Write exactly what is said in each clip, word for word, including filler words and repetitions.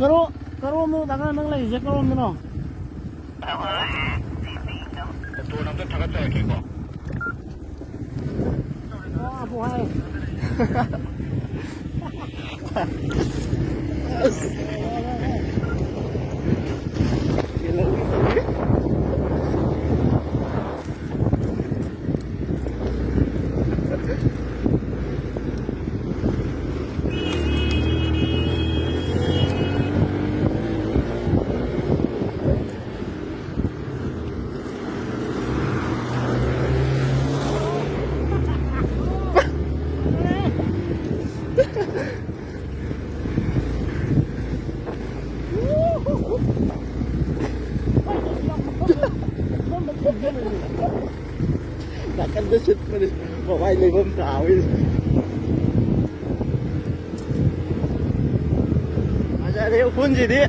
Karo, karo mo daga nang lai je karo mo no. Atu nang tu thaga chai ke ko. Wa, bu hai. Nakan da shoot mo ni. Mawai le bom ta awil. Aja le phun ji di.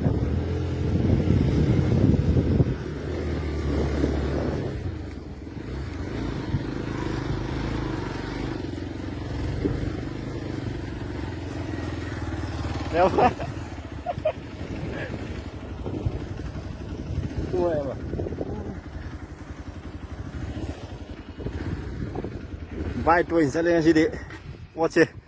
Vai tuin sa le si di. Watch it.